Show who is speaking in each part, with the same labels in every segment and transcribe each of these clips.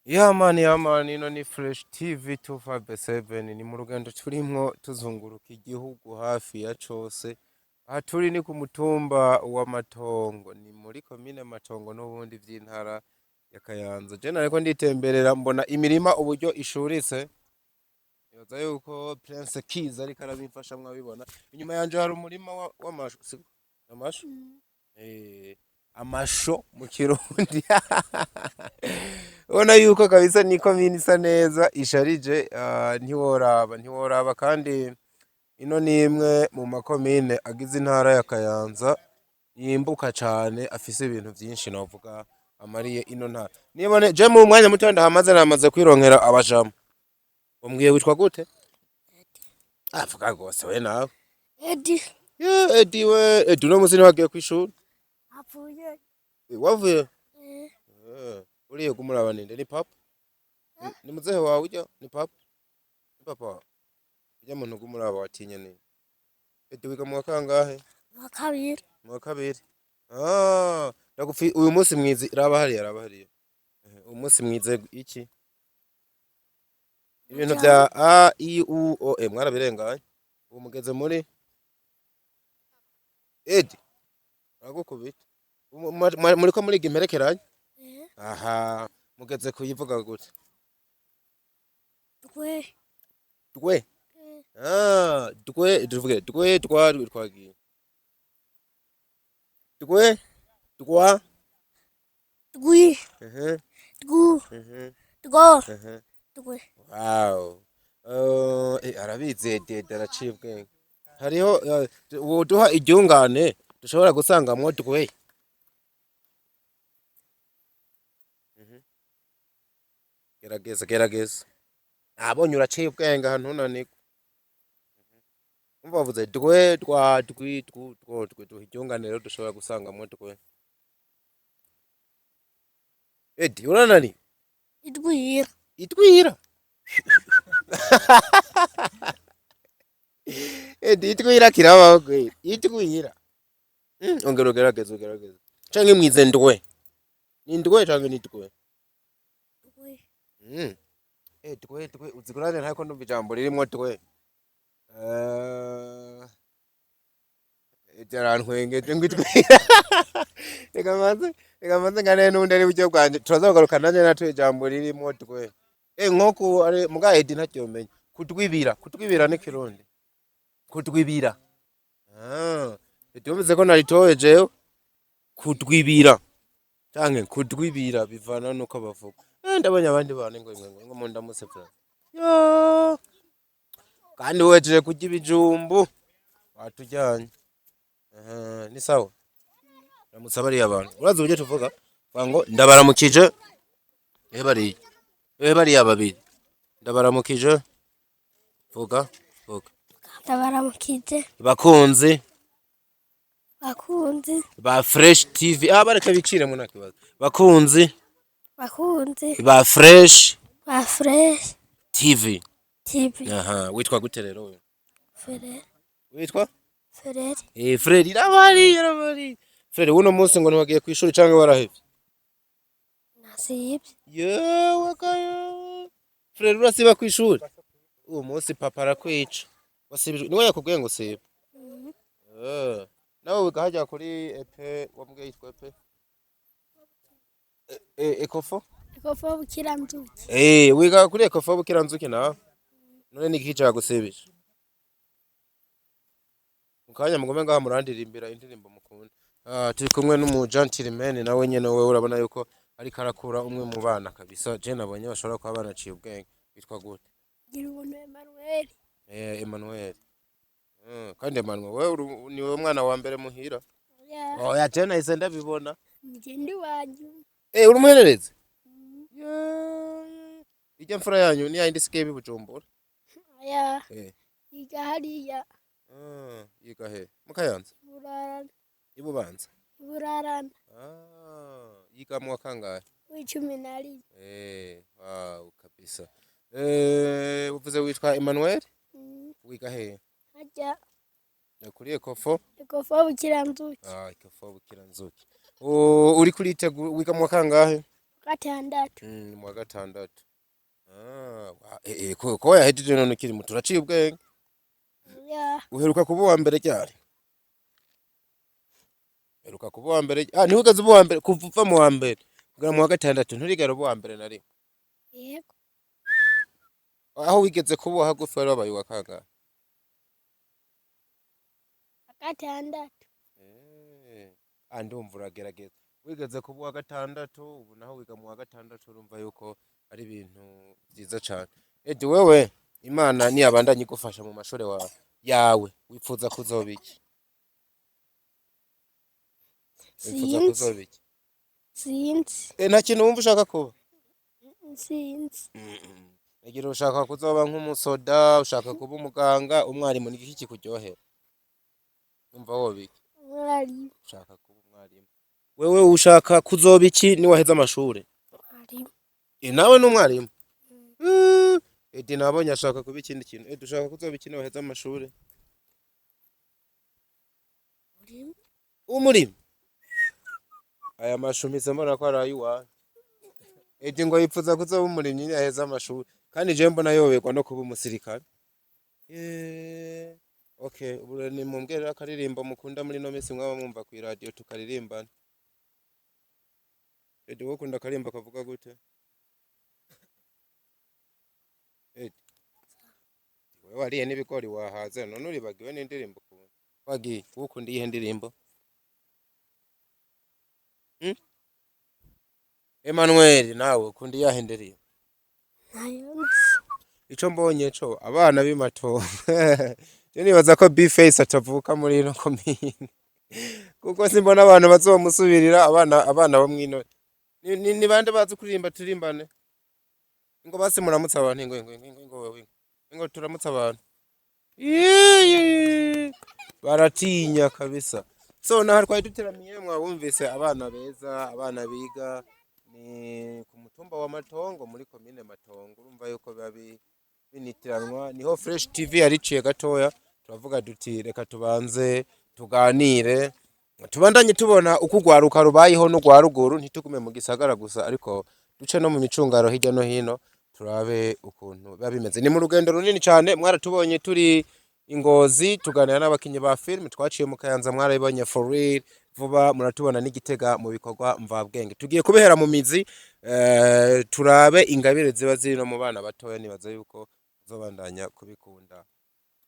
Speaker 1: Yamani yamani, ino ni Fresh TV 257. Ni mu rugendo turimwo tuzunguruka igihugu hafi ya cose. Aha turi ni ku mutumba wa Matongo, ni muri komine Matongo n'ubundi vy'intara ya Kayanza. Je nariko nditemberera mbona imirima uburyo ishuritse, nibaza yuko Prince Kiza ariko arabimfashamwo abibona. Inyuma yanje hari umurima w'amashu, amashu? Amasho mu Kirundi. Ubona yuko kabisa ni komine isa neza isharije, ntiworaba ntiworaba. Kandi ino ni imwe mu makomine agize intara ya Kayanza yimbuka cane, afise ibintu vyinshi novuga amariye ino ntara. Nibone je mu mwanya muto ndahamaze, namaze kwironkera abajama. Umbwiye witwa gute? Avuga gose we nawe.
Speaker 2: Edi.
Speaker 1: Ye Edi we, Edi uno musi ntiwagiye kw'ishuri?
Speaker 2: Apfuye.
Speaker 1: Wavuye?
Speaker 2: Eh.
Speaker 1: Uriye kumuraba ninde? Ni papa? Ni muzehe wawe urya? Ni papa? Ni papa wawe? Urya muntu ugumuraba watinye ninde? Edi wiga mu wa kangahe?
Speaker 2: Wa kabiri.
Speaker 1: Mu wa kabiri. Ah, ndagufi uyu munsi mwize, raba hariya, raba hariya. Uyu munsi mwize iki? Ibintu vya A I U O E mwarabirenganye. Ubu mugeze muri Edi. Aragukubita. Muriko muriga imperekeranya?
Speaker 2: Eh.
Speaker 1: Aha, mugeze kuyivuga gute?
Speaker 2: Dwe.
Speaker 1: Dwe.
Speaker 2: Eh.
Speaker 1: Ah, dwe, tuvuge dwe, twa, twagiye. Dwe, twa.
Speaker 2: Dwi. Dgu. Dgo. Dwe.
Speaker 1: Wow. Arabizi Dede, araciye ubwenge. Hariho woduha iryungane dushobora gusangamwo dwe. Gerageza, gerageza. Nabonye uraciye ubwenge aha, ntunanirwe. Umva bavuze dwe, twa, dwi, dwu, two, dwe. Duha iryungane rero dushobora gusangamwo dwe. Edi, uranani?
Speaker 2: Idwira.
Speaker 1: Itwira. Edi, itwira kirabaho kweli. Itwira. Ongera ugerageze, ugerageze. Canke mwize ndwe. Ni ndwe canke ni dwe?
Speaker 2: Dwe.
Speaker 1: Dwe, dwe, uzi kurane ntako ndumva ijambo ririmwo dwe. Edi arantwengeje ngo itwira. Reka manze nganire n'uwundi ari buryo bwanje. Turaza kugaruka nanje natuye ijambo ririmwo dwe. Nko ari muga Edi ntaryomenya. Kudwibira, kudwibira ni Kirundi. Kudwibira. Ah, Edi wumvise ko naritoye jewe? Kudwibira. Canke kudwibira bivana nuko bavuga. Ndabonye abandi bantu ngo ngo ngo mundamutse vra. Yo. Kandi wejeje kurya ibijumbu. Watujyanye. Ni sawa. Ramutsa bariya bantu. Urazi uburyo tuvuga? Vuga ngo ndabaramukije. Bariya. Bariya babiri. Ndabaramukije. Vuga, vuga.
Speaker 2: Ndabaramukije.
Speaker 1: Bakunzi
Speaker 2: Bakunzi.
Speaker 1: ba Fresh TV. Ah, bareka biciremo nta kibazo. Bakunzi
Speaker 2: Bakunzi.
Speaker 1: ba Fresh
Speaker 2: Ba Fresh
Speaker 1: TV.
Speaker 2: TV.
Speaker 1: Aha, witwa gute rero wewe?
Speaker 2: Frere.
Speaker 1: Witwa?
Speaker 2: Frere.
Speaker 1: Frere irabari, irabari. Frere, uno munsi ngo ntiwagiye kw'ishuri canke warahevye?
Speaker 2: Nasibye.
Speaker 1: Yewe kaya. Frere, urasiba kw'ishuri? Uwo munsi papa arakwica. Wasibije, niwe yakubwiye ngo siba? Nawe wiga hajya kuri epe, wambwiye yitwa epe? Ekofo?
Speaker 2: Ekofo Bukiranzuki.
Speaker 1: Wiga kuri Ekofo Bukiranzuki nawe? None niki cagusibije? Mukanya mugume ngaha murandirimbira indirimbo mukunda. Ah, turi kumwe n'umu gentleman nawe nyene, wewe urabona yuko ariko arakura umwe mu bana kabisa. Je nabonye bashobora kuba banaciye ubwenge. Witwa gute?
Speaker 2: Gira ubuntu Emmanuel.
Speaker 1: Emmanuel. Kandi Emmanuel, wewe ni wewe mwana wa mbere muhira?
Speaker 2: Ya.
Speaker 1: Oya, je nahise ndabibona.
Speaker 2: Nije ndi wanyu.
Speaker 1: Uri umuhererezi? Yeah. Ijya mfura yanyu ni yayindi isigaye iba i Bujumbura?
Speaker 2: Ya. Yiga hariya.
Speaker 1: Ah, yiga he? Mu Kayanza?
Speaker 2: Burarana.
Speaker 1: I Bubanza?
Speaker 2: Burarana.
Speaker 1: Ah, yiga mu wa kangahe?
Speaker 2: W'icumi na rimwe.
Speaker 1: Wow kabisa. Uvuze witwa Emmanuel? Wiga he?
Speaker 2: Hajya.
Speaker 1: Kuri Ekofo?
Speaker 2: Ekofo Bukiranzuki.
Speaker 1: Ah, Ekofo Bukiranzuki. Uri kuritegura, wiga mu wa kangahe?
Speaker 2: Gatandatu.
Speaker 1: Mu wa gatandatu. Ah, ko yahejeje none ukiri muto, uraciye ubwenge.
Speaker 2: Ya.
Speaker 1: Uheruka kuba uwa mbere ryari? Uheruka kuba uwa mbere? Ah, ntiwigeze uba uwa mbere kuva uva mu wa mbere kugera mu wa gatandatu? Nturigera uba uwa mbere na rimwe?
Speaker 2: Yego.
Speaker 1: Aho wigeze kuba uwa hagufi wari wabaye uwa kangahe?
Speaker 2: Gatandatu.
Speaker 1: Ah, ndumva uragerageza. Wigeze kuba uwa gatandatu, ubu naho wiga mu wa gatandatu, urumva yuko ari ibintu vyiza cane. Edi, wewe Imana niyabandanya igufasha mu mashure wawe yawe, wifuza kuzoba iki? Wifuza
Speaker 2: Sinzi.
Speaker 1: kuzoba iki?
Speaker 2: Sinzi.
Speaker 1: Nta kintu wumva ushaka kuba?
Speaker 2: Sinzi.
Speaker 1: Egira, ushaka kuzoba nk'umusoda, ushaka kuba umuganga, umwarimu? Ni igiki kikuryohera? Umva woba iki?
Speaker 2: Mwarimu.
Speaker 1: Ushaka kuba umwarimu. Wewe ushaka kuzoba iki niwaheza amashure?
Speaker 2: Mwarimu.
Speaker 1: Nawe ni umwarimu? Edi nabonye ashaka kuba ikindi kintu. Edi, ushaka kuzoba iki niwaheza amashure?
Speaker 2: Mwarimu.
Speaker 1: Umurimo. Aya mashu mpise mbona ko ari ay'iwanyu. Edi ngo yipfuza kuzoba umurimyi niyaheza amashure, kandi jewe mbona yoberwa no kuba umusirikare. Okay, ubu rero nimumbwire akaririmbo mukunda muri ino minsi mwaba mwumva kw'iradiyo, tukaririmbana. Edi, wowe ukunda akaririmbo kavuga gute? Edi, wewe wariye n'ibigori wahaze, none uribagiwe n'indirimbo ukunda? Wagiye, wowe ukunda iyihe ndirimbo? Hmm? Emmanuel, nawe ukunda iyahe ndirimbo?
Speaker 2: Ntayo nzi.
Speaker 1: Ico mbonye co abana b'imatongo, je nibaza ko B-Face atavuka muri ino komine, kuko simbona abantu bazomusubirira. Abana bo mwino ni bande bazi kuririmba? Turirimbane. Ingo basi muramutse abantu. Ingo, ingo, ingo, ingo, wewe, ingo, ingo, turamutse abantu. Iiii, baratinya kabisa. So naha twari duteramiye, mwabumvise, abana beza, abana biga ni ku mutumba wa Matongo muri komine Matongo. Urumva yuko biba binitiranwa. Niho Fresh TV yariciye gatoya, turavuga duti reka tubanze tuganire, tubandanye tubona uko urwaruka rubayeho n'urwa ruguru, ntitugume mu gisagara gusa, ariko duce no mu micungaro hirya no hino, turabe ukuntu biba bimeze. Ni mu rugendo runini cyane. Mwaratubonye turi i Ngozi tuganira n'abakinyi ba film, twaciye mu Kayanza, mwarabibonye for real. Vuba muratubona n'Igitega mu bikorwa mvabwenge. Tugiye kubihera mu mizi, turabe ingabire ziba ziri no mu bana batoya. Nibaza yuko uzobandanya kubikunda.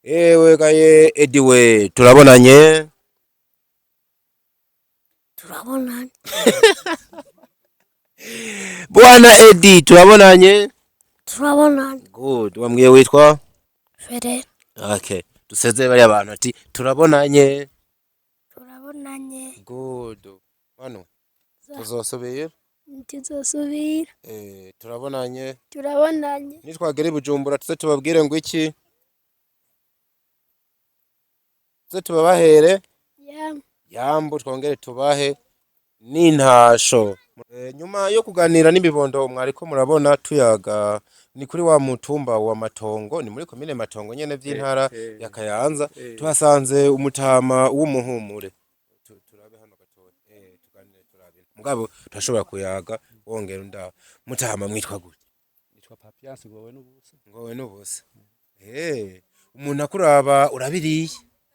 Speaker 1: Ewe gaye Ediwe, turabonanye.
Speaker 2: Turabonanye.
Speaker 1: Bwana Edi, turabonanye.
Speaker 2: Turabonanye.
Speaker 1: Good. Wambwiye witwa?
Speaker 2: Ferere.
Speaker 1: Okay, dusezere bariya bantu ati turabonanye.
Speaker 2: Turabonanye.
Speaker 1: Good. Manu, tuzosubira.
Speaker 2: Tuzosubira.
Speaker 1: Turabonanye.
Speaker 2: Turabonanye.
Speaker 1: Nitwagera i Bujumbura tuze tubabwire ngo iki? Tuze tubabahere
Speaker 2: Ya.
Speaker 1: yambu, twongere tubahe n'intasho. Nyuma yo kuganira n'ibibondo mwariko murabona tuyaga, ni kuri wa mutumba wa Matongo, ni muri komine Matongo nyene vy'intara ya Kayanza. Tuhasanze umutama w'umuhumure. Turabe hano gatoya, tuganire, turabe mugabo turashobora kuyaga wongera unda. Mutama, mwitwa gute?
Speaker 3: Nitwa Papias Ngowe n'ubusa.
Speaker 1: Ngowe n'ubusa. Umuntu akuraba urabiriye.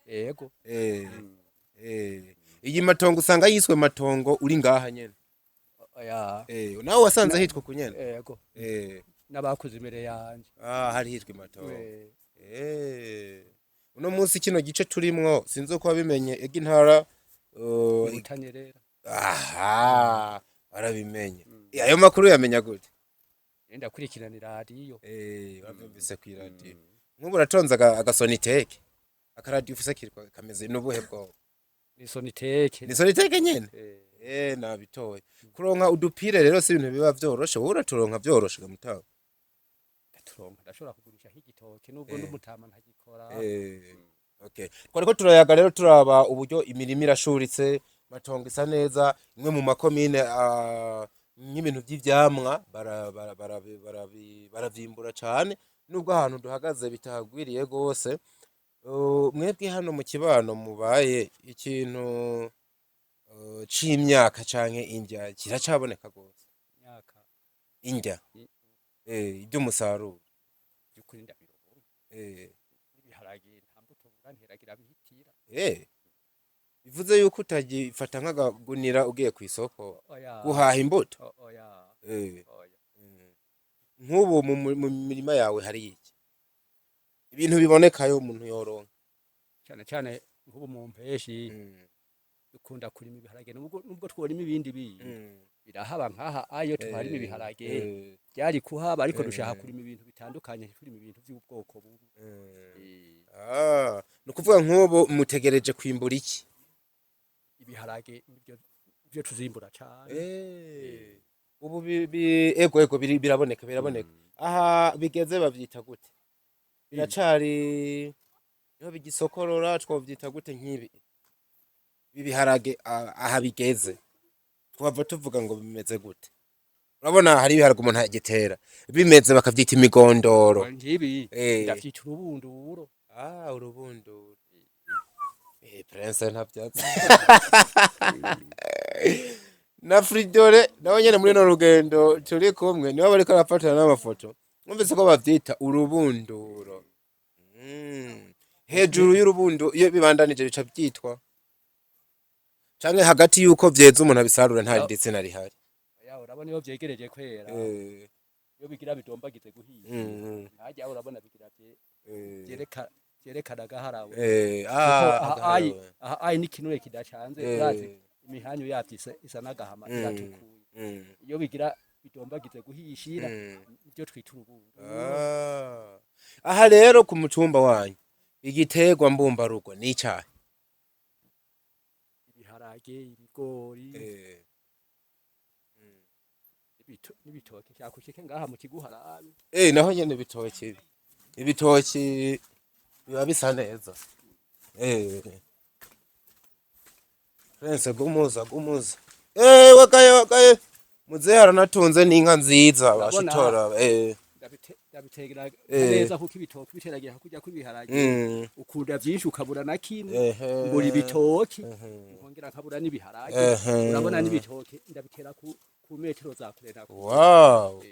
Speaker 3: Yego.
Speaker 1: Iyi Matongo usanga yiswe Matongo uri ngaha nyene?
Speaker 3: Oya.
Speaker 1: Nawe wasanze hitwa ku nyene?
Speaker 3: Yego. N'abakuze imbere yanje.
Speaker 1: Ah, hari hitwa Matongo.
Speaker 3: Eh.
Speaker 1: Uno munsi kino gice turimwo, sinzi uko wabimenye, ega intara
Speaker 3: Butanyerera.
Speaker 1: Aha warabimenye. Ayo makuru yamenya gute?
Speaker 3: Ndakurikirana iradiyo.
Speaker 1: Wavyumvise kw'iradiyo. Nk'ubu uratonze agasoniteke, akaradiyo ufise kirwa kameze n'ubuhe bwoko?
Speaker 3: Ni Soniteke.
Speaker 1: Ni Soniteke nyene?
Speaker 3: Eh.
Speaker 1: Nabitoye. Kuronka udupire rero si ibintu biba vyoroshe, wowe uraturonka vyoroshe gamutaho?
Speaker 3: Turonka, ndashobora kugurisha nk'igitoke nubwo n'umutama ntagikora.
Speaker 1: Okay. Twariko turayaga rero, turaba uburyo imirima irashuritse, Matongo isa neza, imwe mu makomine, nk'ibintu vy'ivyamwa baravyimbura cane, nubwo ahantu duhagaze bitahagwiriye gose. Mwebwe hano mu kibano mubaye, ikintu c'imyaka canke indya kiracaboneka gose?
Speaker 3: Imyaka
Speaker 1: Indya iby'umusaruro.
Speaker 3: By'ukuri ndabironka. N'ibiharage nta mbuto mbura, nteragira bihitira.
Speaker 1: Bivuze yuko utagifata nk'akagunira ugiye ku isoko
Speaker 3: Oya.
Speaker 1: guhaha imbuto.
Speaker 3: Oya. Oya.
Speaker 1: Nk'ubu mu mirima yawe hari iki, ibintu bibonekayo umuntu yoronka?
Speaker 3: Cyane cyane nk'ubu mu mpeshi dukunda kurima ibiharage, nubwo tworima ibindi bindi birahaba. Nkaha ayo tuharima ibiharage byari kuhaba, ariko dushaka kurima ibintu bitandukanye, turima ibintu by'ubwoko bumwe.
Speaker 1: Ah, ni ukuvuga nk'ubu mutegereje kwimbura iki?
Speaker 3: Ibiharage nibyo byo tuzimbura cyane.
Speaker 1: Ubu ego ego biraboneka biraboneka. Aha bigeze bavyita gute? Biracari niho bigisokorora, twovyita gute nk'ibi? Ibi biharage aha bigeze twava tuvuga ngo bimeze gute? Urabona hari ibiharage umuntu agitera bimeze bakavyita imigondoro.
Speaker 3: Ngibi ndavyita urubunduro.
Speaker 1: Ah, urubunduro. Prince ntavyatsi na Fridore nawe nyene muri no rugendo turi kumwe nibo bariko arafatana n'amafoto, mwumvise ko bavyita urubunduro. Hejuru y'urubundo iyo bibandanije bica vyitwa, canke hagati yuko vyeze umuntu abisarura, nta rindi zina rihari?
Speaker 3: Ya, urabona iyo vyegereje kwera, iyo bigira bidombagize guhiga, ntajya urabona bigira vyerekana agaharawe. Kuko aha ayi
Speaker 1: Agaharawe.
Speaker 3: aha ayi n'ikinure kidacanze, urazi imihanyu yavyo isa n'agahama, iratukuye. Iyo bigira bidombagize guhishira, nivyo twita urubundo.
Speaker 1: Ah. Aha rero ku mutumba wanyu igiterwa mbumbarugo ni icahe?
Speaker 3: Ibiharage, ibigori, n'ibitoki. Cyakushike ngaha mu kiguharabe.
Speaker 1: Naho nyene ibitoki, ibitoki biba bisa neza. Prince gumuza gumuza. Wakaye wakaye. Muzehe aranatunze n'inka nziza.
Speaker 3: Urabona?
Speaker 1: Bashitora.
Speaker 3: Ndabitegera neza kuko ibitoki biteragira hakurya kw'ibiharage, ukunda vyinshi ukabura na kimwe. Mbura ibitoki, nkongera nkabura n'ibiharage. Urabona n'ibitoki ndabitera ku metero za kure na kure.
Speaker 1: Wow.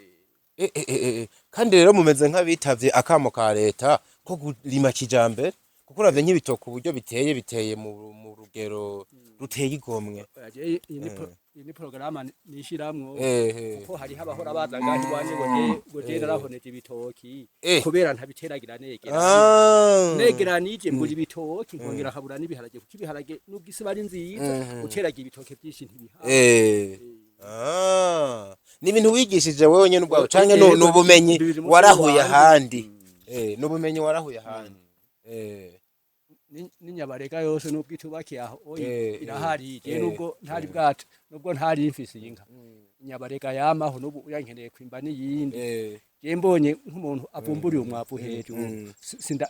Speaker 1: Kandi rero mumeze nk'abitavye akamo ka leta ko kurima kijambere, kuko uravye nk'ibitoki uburyo biteye, biteye mu rugero ruteye igomwe.
Speaker 3: Oya, iyi ni porogaramu nishiramwo, kuko hariho abahora baza ngaho iwanje ngo je narahoneje ibitoki kubera ntabiteragira negera. Negeranije mbura ibitoki, nkongera nkabura n'ibiharage, kuko ibiharage nubwo isi bari nziza, uteragira ibitoki byinshi ntibihaha.
Speaker 1: Ah. Ni ibintu wigishije wewe nyene ubwawe canke
Speaker 3: Yego,
Speaker 1: n'ubumenyi
Speaker 3: biri mu
Speaker 1: warahuye
Speaker 3: wanje.
Speaker 1: ahandi? N'ubumenyi warahuye ahandi.
Speaker 3: N'inyabarega yose nubwo itubakiye aho oyi irahari. Je nubwo ntari bwato, nubwo ntari mfise inka, inyabarega yamaho n'ubu uyankeneye kwimba n'iyindi. Je mbonye nk'umuntu avumburiye umwavu hejuru,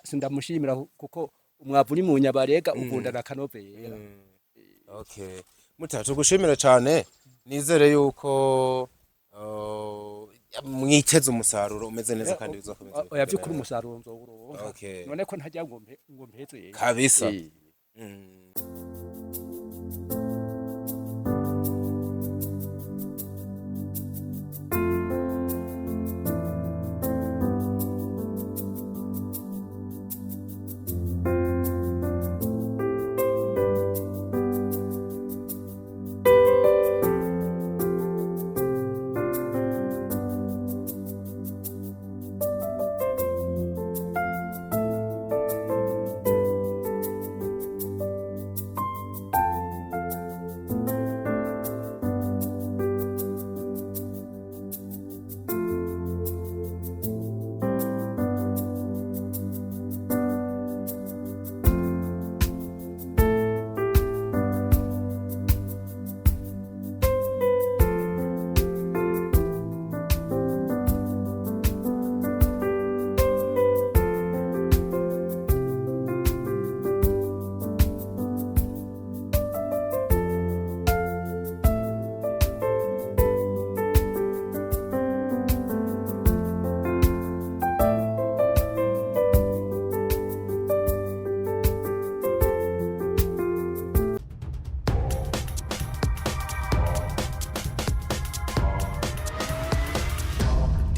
Speaker 3: sindamushimira kuko umwavu uri mu nyabarega ugundana akanovera.
Speaker 1: Okay. Muta tugushimire cyane, nizere yuko mwiteze umusaruro umeze neza kandi bizokomeza.
Speaker 3: Oya, by'ukuri umusaruro nzowuronka. None ko ntajya ngo mpeze.
Speaker 1: Kabisa.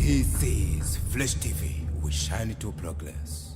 Speaker 4: This is Flash TV. We shine to progress.